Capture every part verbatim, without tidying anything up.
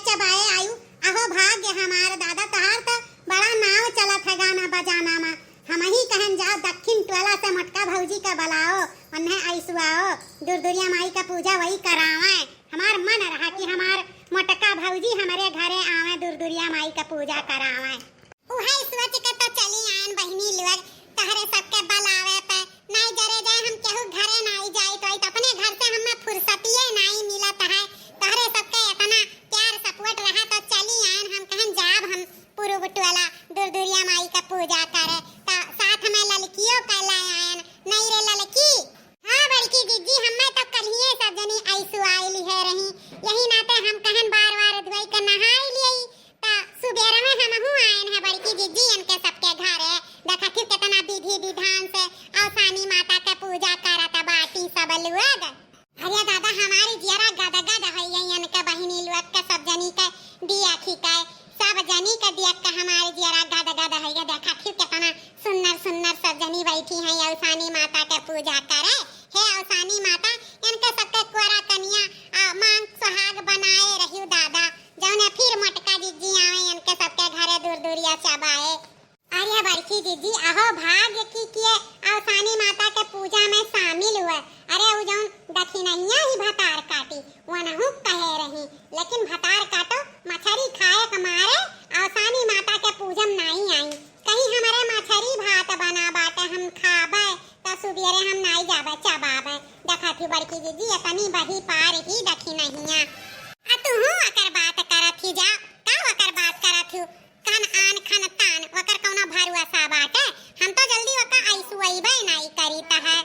चबाए आयु। अहो भाग्य हमार दादा, तहार त बड़ा नाव चलत है गाना बजाना मा। हमही कहन जाओ दक्षिण टोला से मोटका भौजी का बलाओ, उन्हें ऐसुआओ, दुरदुरिया माई का पूजा वही करावे। हमार मन रहा कि हमार मोटका भौजी हमरे घरे आवे, दुरदुरिया माई का पूजा करावे। उहे सोच के तो चली आयन बहिनी लोग, तहरे सबके बलावे पे। नाई जरे जाए हम केहू घरे नाई जाइत होइत, अपने घर से हमें फुर्सतिये नाई मिलत है। तहरे सबके इतना प्यार support रहा तो चली आयन, हम कहन जाब हम पूरब टोला दुरदुरिया माई का पूजा करे। त साथ में ललकियो का ला आयन, नहीं रे ललकी? हाँ बड़की जिज्जी, हमें तो कलिए सब जनी ऐसुआई लिहे रही, यही नाते हम कहन बार बार धोई के नहाई लियई। त सुबेर में हमहू आयन है बड़की जिज्जी, इनके सबके घरे। देखा थी कितना विधि विधान से अवसानी माता के पूजा करत बाटी सब लोग। अरे दादा, हमारी जियरा गदगद है ये इनके बहिनी लोग के सब जनी के दिया थी के, सब जनी के दिया के हमारी जियरा गदगद है। ये देखा थी कितना सुन्नर सुन्नर सब जनी बैठी हैं अवसानी माता के पूजा करे। हे अवसानी माता, इनके सबके कोरा कनिया आ मांग सुहाग बनाए रहियो दादा। जौने फिर मोटका जिज्जी आवे, इनके सबके घरे दुरदुरिया चबाए। अरे बड़की जिज्जी, अहो भाग्य की किए अवसानी माता के पूजा में शामिल हुए। अरे उ जौन दखिनहिया ही भतार काटी, वनहु कहे रही, लेकिन भतार काटो मछरी खाए के मारे अवसानी माता के पूजम नाई आई। कहीं हमरे मछरी भात बना बाटे, हम खाबे त सुबेरे हम नाई जाबे चबाबे। देखा थी बड़की जिज्जी, इतनी बही पार ही दखिनहिया। आ तू हूँ अकर बात करत ही जा, का वकर बात करत हूँ? कन आन खन तान, वकर कौनो भरुआ सा बाटे? हम तो जल्दी वका ऐसुआइबे नाई करीत है।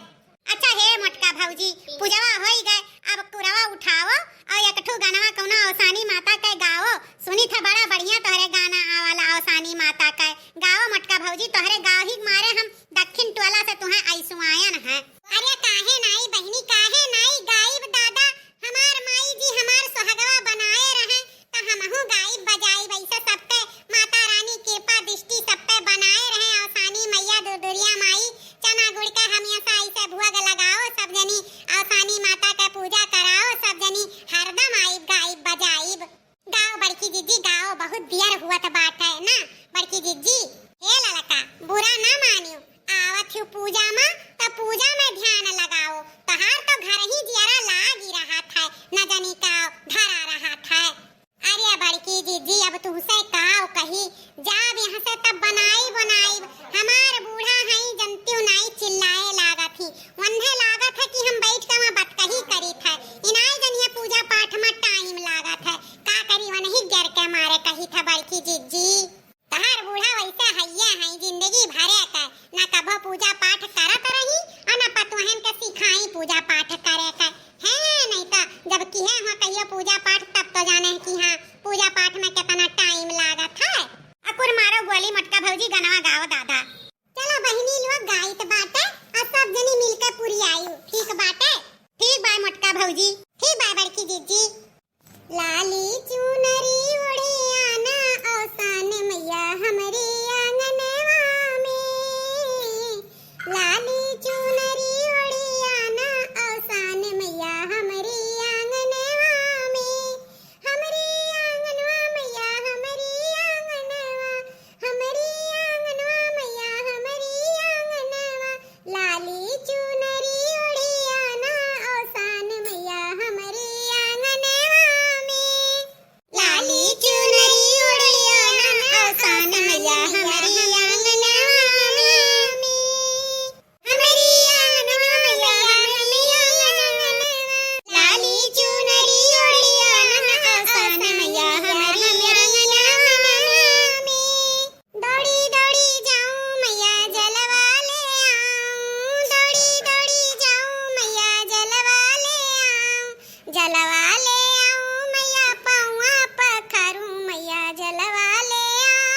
अच्छा हे मोटका भौजी, पूजवा होई गए, अब कुरवा उठाओ और एक ठो गनवा कौनो अवसानी माता के गाओ। सुनी था बड़ा बढ़िया तोहरे गाना आवाला अवसानी माता के। गाओ मोटका भौजी, तोहरे गाओ ही मारे हम दक्षिण टोला से तुहें ऐसुआयन है। अरे काहे नाई बहिनी, काहे नाई गाइब दादा, हमार माई जी हमार सुहगवा बनाए रहे, त हमहू गाइब बजाइब, ऐसे सबके माता रानी कृपा दृष्टि सब पे बनाए रहे। अवसानी मैया दुरदुरिया माई, चना गुड़ के हमेशा ऐसे भोग लगाओ सब जनी, अवसानी माता के पूजा कराओ सब जनी, हरदम आइब गाइब बजाइब। गाओ बड़की जिज्जी गाओ, बहुत देर हुअत बाटे ना बड़की जिज्जी। हे ललका, बुरा ना मानियो, आवत हूँ पूजा मा, त पूजा में ध्यान लगाओ, तहार तो घर ही जियरा लागी रहत है, न जानी का धरा रहत है। अरे बड़की जिज्जी, अब तुहसे काव कही, जाब यहाँ से तब बनाइब बनाइब। हमार बूढ़ा हई, जनतियो नाई चिल्लाए लागत ही, वन्हे लागत है कि हम बैठ के वहाँ बतकही करीत है। इनाई जनिए पूजा पाठ में टाइम लागत है, का करी वनही गर के मारे कही था बड़की जिज्जी। तहार बूढ़ा वैसे हइया है, जिंदगी भरे के ना कभो पूजा पाठ करत रही और ना पतोहन के सिखाई पूजा पाठ करे के। हैं, नहीं तो जब किहे हो कहियो पूजा पाठ तब तो जाने कि हाँ पूजा पाठ में कितना टाइम लागत है। अकुर मारो गोली मोटका भौजी, गनवा गाओ दादा। चलो बहिनी लोग गाइत बाटे, आ सब जनी मिलके पुरियाई, ठीक बाटे? ठीक बाय मोटका भौजी। ठीक बाय बड़की जिज्जी। लाली चुनरी ओढ़ियाना, औसान मैया हमरे आंगनवा में। लाली चुनरी ओढ़ियाना, औसान मैया हमरे आंगनवा में। हमरे आंगनवा मैया, हमरे आंगनवा, हमरे आंगनवा मैया, हमरे आंगनवा। लाली चुनरी ओढ़ियाना, औसान मैया हमरे आंगनवा में। लाली चुनरी ओढ़ियाना, औसान मैया हमरे आंगनवा में। हमरे आंगनवा मैया, हमरे आंगनवा। लाली चुनरी ओढ़ियाना, औसान मैया हमरे आंगनवा में। दौड़ी दौड़ी जाऊं मैया जलवा ले आऊं, दौड़ी दौड़ी जाऊं मैया जलवा ले आऊं, जलवा ले आऊं मैया पौआ पखरूं मैया जलवा ले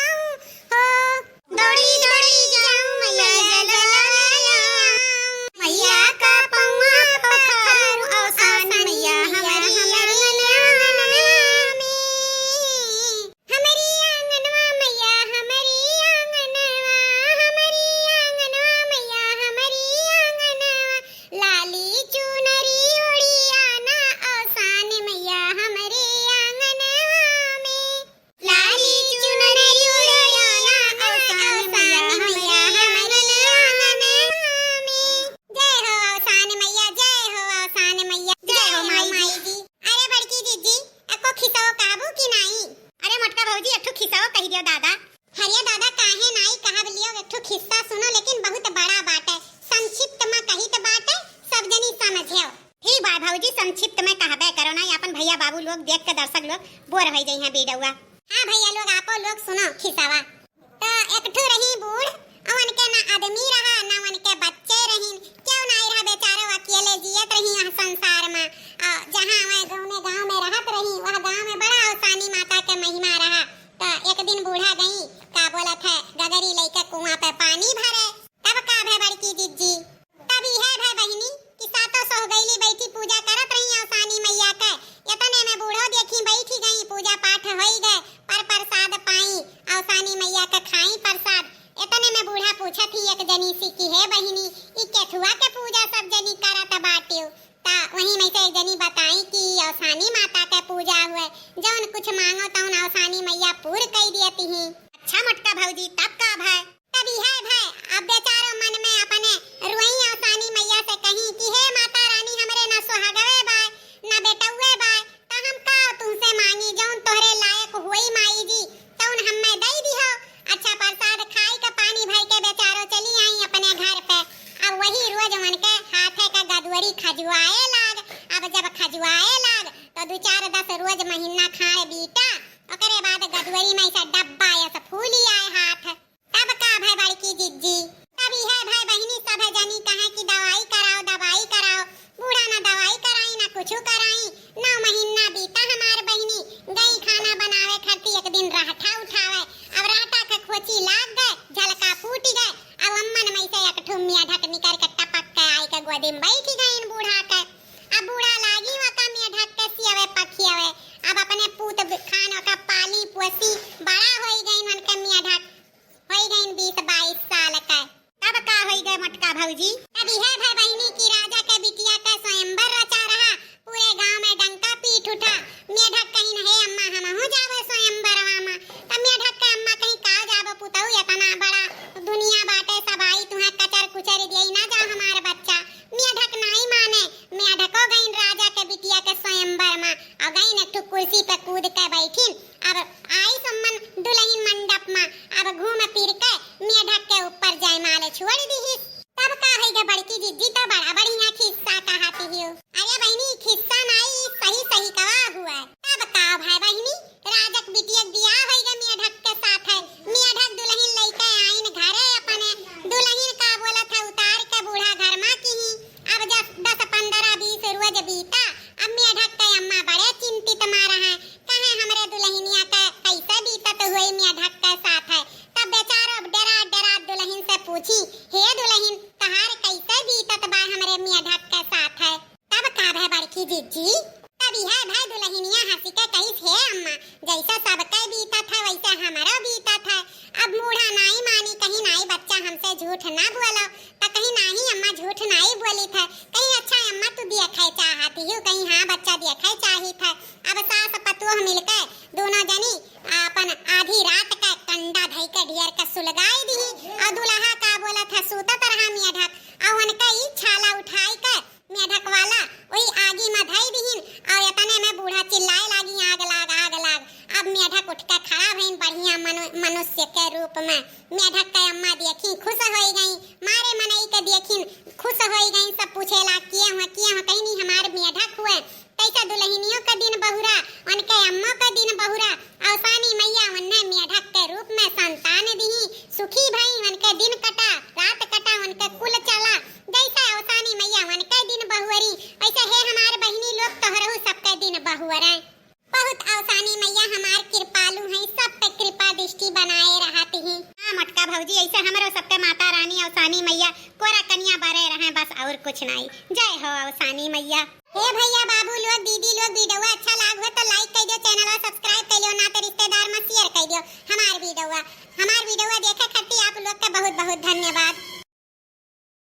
आऊं हो। दौड़ी दौड़ी जाऊं मैया जलवा ले आऊं, मैया का पौआ पखरूं औसान मैया हमरे आंगनवा में। हमरे आंगनवा मैया, हमरे आंगनवा, हमरे आंगनवा मैया, हमरे आंगनवा। लाली चुनरी ओढ़ियाना, औसान मैं कहबे करो ना, अपन भैया बाबू लोग देख के दर्शक लोग बोर होइ जइहैं वीडियोवा। हाँ भैया लोग, आपो लोग सुनो खिस्सावा। त एक ठो रही बूढ़, अउ उनके ना आदमी रहा, ना उनके बच्चे रहिन, केहू नाई रहा, बेचारो अकेले जियत रही यहाँ संसार मा। अ, जहाँ वह गौने गाँव में रहत रही, वह गाँव में बड़ा अवसानी माता के महिमा रहा। त एक दिन बूढ़ा गई, का बोलत है, गगरी लइके कुआँ पे पानी भरे। तब का भय बड़की जिज्जी, तब इहे भय बहिनी कि सातो सोहगैली बैठी पूजा करत रही अवसानी मैया के। एतने में बूढ़ो देखी बैठी गई, पूजा पाठ होई गए, पर प्रसाद पाई, अवसानी मैया के खाई प्रसाद। एतने में बूढ़ा पूछत ही एक जनी से कि हे बहिनी, ई केथुआ के पूजा सब जनी करत बाटियो? ता वहीं में से एक जनी बताई कि अवसानी माता के पूजा हुए, जौन कुछ मांगो तौन अवसानी मैया पूर कई देती ही। अच्छा मोटका भौजी, तब का भय? तब इहे भय, अब बेचारो मन में अपने रुई अवसानी मैया से कही कि हे माता रानी, हमरे ना सोहगवे बाय, ना बेटउवे बाय, त हम का तुमसे मांगी, जौन तोहरे लायक होई माई जी, तौन हम्मे दई दिहो। अच्छा प्रसाद खाई के पानी भर के बेचारो चली आई अपने घर पे। अब वही रोज उनके हाथे का गदवरी खजुआए लाग। अब जब खजुआए लाग तो दू चार दस रोज महीना खाए बीता, ओकरे बाद गदवरी में से डब्बा यस फूली आए हाथ। तब का भय बड़की जिज्जी? तब इहे भय बहिनी सब जनी कहे कि दवाई कराओ, दवाई कराओ। बूढ़ा ना दवाई कराई, ना कुछु कराई। नौ महीना बीता हमार बहिनी, गई खाना बनावे खरती एक दिन रहटा उठावे। अब रहटा के खोची लाग गए, झलका फूट गए। अब अम्मन में से एक ठो मेढक निकर के टपक के आई के गोदी में बैठ गईन बूढ़ा के। अब बूढ़ा लागी वका मेढक के सियवे पखियवे। अब अपने पूत खान ओका पाली पोसी बड़ा होई गईन उनके मेढक। होई गईन बीस बाईस साल के। तब का होई गए मोटका भौजी? तब इहे भय बहिनी कि राजा के बिटिया के स्वयंवर रचा रहा। पूरे गांव में डंका पीट उठा। मेढक कहिन, "हे अम्मा, हमहू जाबे स्वयंवरवा में।" तब मेढक के अम्मा कहीं, "का जाबो पुतऊ, एतना बड़ा दुनिया बाटे, सब आई तुहे कचर कुचर दियई, ना जा हमार बच्चा।" मेढक नाई माने। मेढको गईन राजा के बिटिया के स्वयंवर में, और गईन एक ठो कुर्सी पे कूद के बैठिन। अब आई सम्मन दुलहिन मंडप मा, अब घूम फिर के मेढक के ऊपर जयमाल छोड़ दिहिस। तब का होई गे बड़की जिज्जी, तो बड़ा बढ़िया खिस्सा कहत हियो। अरे बहिनी, खिस्सा नाई, सही सही कहा हुआ है। तब का भय बहिनी, राजक बिटिया के बियाह होई गे मेढक के साथ है। मेढक दुलहिन लइके आइन घरे अपने। दुलहिन का बोलत है, उतार के बूढ़ा घर मा किही। अब जस दस पन्द्रह बीस रोज बीता। अब मेढक के अम्मा बड़े चिंतित मा रहे। कहे, "हमरे दुलहिनिया के कैसे बीतत हुई मेढक के साथ है?" तब बेचारो अब डेरात डेरात दुलहिन से पूछी, "हे दुलहिन, तहार कैसे बीतत बा हमरे मेढक के साथ है?" तब का भय बड़की जिज्जी? तब इहे भय दुलहिनिया हंसी के कहिस, "हे अम्मा, जैसे सबके बीतत है वैसे हमरो बीतत है।" अब बूढ़ा नाई मानी, कहीं, "नाई बच्चा, हमसे झूठ ना बोलो।" त कहीं, "नाही अम्मा, झूठ नाई बोलित है।" कहीं, "अच्छा अम्मा, तू देखे चाहत हियो?" कहीं, "हाँ बच्चा, देखे चाहित है।" अब सास पतोह मिलके दोनों जनी अपन आधी रात के कंडा धई के ढियर के सुलगाई दिही। और दुलहा का बोलत है, सूतत रहा मेढक, और उनका ई छाला उठाई के मेढक वाला वही आगी में धई दिहिन। और इतने में बूढ़ा चिल्लाए लागी, "आग लाग, आग लाग।" अब मेढक उठ के खड़ा भइन बढ़िया मनु-, मनुष्य के रूप में। मेढक के अम्मा देखी, खुश होई गई। मारे मनई के देखिन, खुश होई गई। सब पूछेला, "के हुआ, के हुआ?" कहीं, "नहीं, हमार मेढक हुए।" कैसे दुलहिनियों का दिन बहुरा, उनके अम्मो का दिन बहुरा। अवसानी मैया उन्हें मेढक के रूप में संतान दिही। सुखी भई उनके दिन कटा, रात कटा, उनके कुल चला। जैसे अवसानी मैया उनके दिन बहुरी, वैसे हे हमार बहिनी लोग, तोहरहू सबके दिन बहुरे। बहुत अवसानी मैया हमार कृपालु हैं, सब पे कृपा दृष्टि बनाए रहत ही। हाँ मोटका भौजी, ऐसे हमरो सबके माता रानी अवसानी मैया कोरा कनिया बरे रहे, बस और कुछ नहीं। जय हो अवसानी मैया। हे भैया बाबू लोग, दीदी लोग, वीडियो अच्छा लाग हो तो like कर दियो, चैनल subscribe कर लियो, नाते रिश्तेदार में share कर दियो हमार वीडियो। हमार वीडियो देखे खातिर आप लोग का बहुत बहुत धन्यवाद।